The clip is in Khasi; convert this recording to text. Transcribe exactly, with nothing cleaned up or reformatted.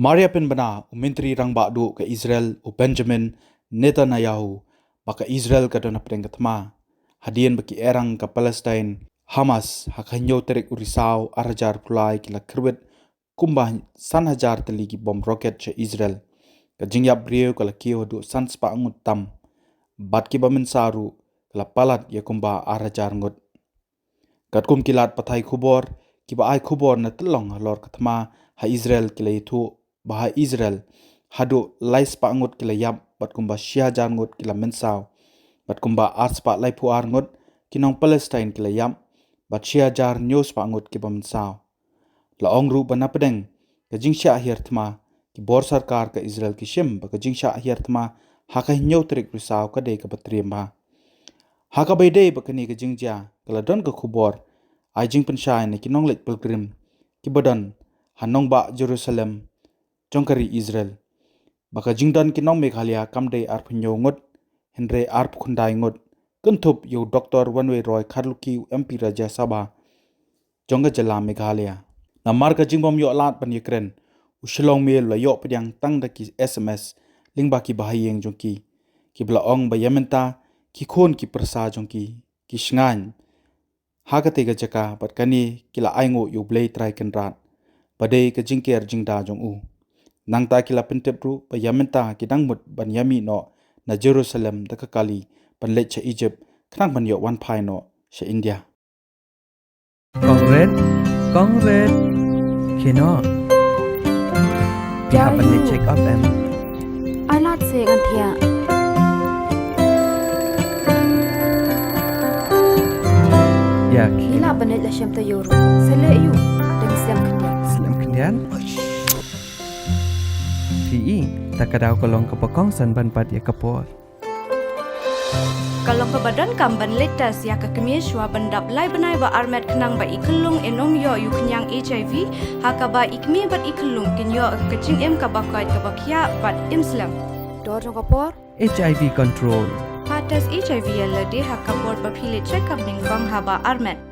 Mar ïa pynbna u Myntri Rangbah Duh ka Israel u Benjamin Netanyahu ba ka Israel ka don hapdeng ka thma hadien ba ki airang ka Palestine Hamas ha ka hynñiew tarik u Risaw ar hajar arphew lai ki la kyrwit kumba san hajar tylli ki bom rocket sha Israel. Ka jingïap briew ka la kiew haduh san spah ngut tam bad kiba mynsaw ruh ka la palat ïa kumba ar hajar ngut. Katkum ki lad pathai khubor, kiba ai khubor na tyllong halor ka thma ha Israel ki la ïathuh ba ha Israel haduh lai spah ngut ki la ïap bad kumba shi hajar ngut ki la mynsaw bad kumba ar spah laiphew ar ngut ki nong Palestine ki la ïap bad shi hajar hynñiew spah ngut kiba mynsaw. La ong ruh ba na pdeng ka jingshah hiar thma, ki bor sorkar ka Israel ki shim ba ka jingshah hiar thma ha ka hynñiew tarik Risaw ka dei kaba triem bha. Ha kaba ïadei bad kane ka jingjia, ka la don ka khubor ai jingpynshai na ki nongleit pilgrim kiba don ha nongbah Jerusalem jong ka ri Israel ba ka jingdon ki nong Meghalaya kam dei arphew hynñiew ngut hynrei arphew khyndai ngut, kynthup ïa u Doktor Wanwei Roy Kharlukhi, u M P Rajya Sabha jong ka jylla Meghalaya. Namar ka jingbym ïoh lad ban ïakren, u Shillong Mail u la ïoh pdiang tang da ki S M S lyngba ki bahaïing jong ki, kiba la ong ba ïa mynta ki khun ki pyrsa jong ki ki shngaiñ ha katei ka jaka bad kane ki la ainguh ïa U Blei Trai Kynrad ba dei ka jingker jingda jong u. Nangta ki la pyntip ruh ba ïa mynta ki dang mut ban ïamih noh na Jerusalem da ka kali ban leit sha Egypt khnang ban ïoh wan phai noh sha India. Kong Red, Kong Red. Khie noh. Phi hap ban leit check up em? Ai lad seh ngan thiah. Ïa, khie. Ngi lah ban leit la shem taïew ruh. Sa leh aïu? Dang slem khyndiat. Slem khyndiat? Phi i, ta ka daw ka long kaba kongsan ban bat ïa ka por. Ka long kaba donkam ban leit test ïa ka kmie shuwa ban dap lai bnai ba armet khnang ba i khyllung in ym ïoh ïa u khñiang H I V, ha kaba i kmie bad i khyllung kin ïoh ka jingim kaba koit kaba khiah bad im slem. Dor jong ka por. H I V control. Pha test H I V ïa lade ha ka por ba phi leit check up nyngkong haba armet.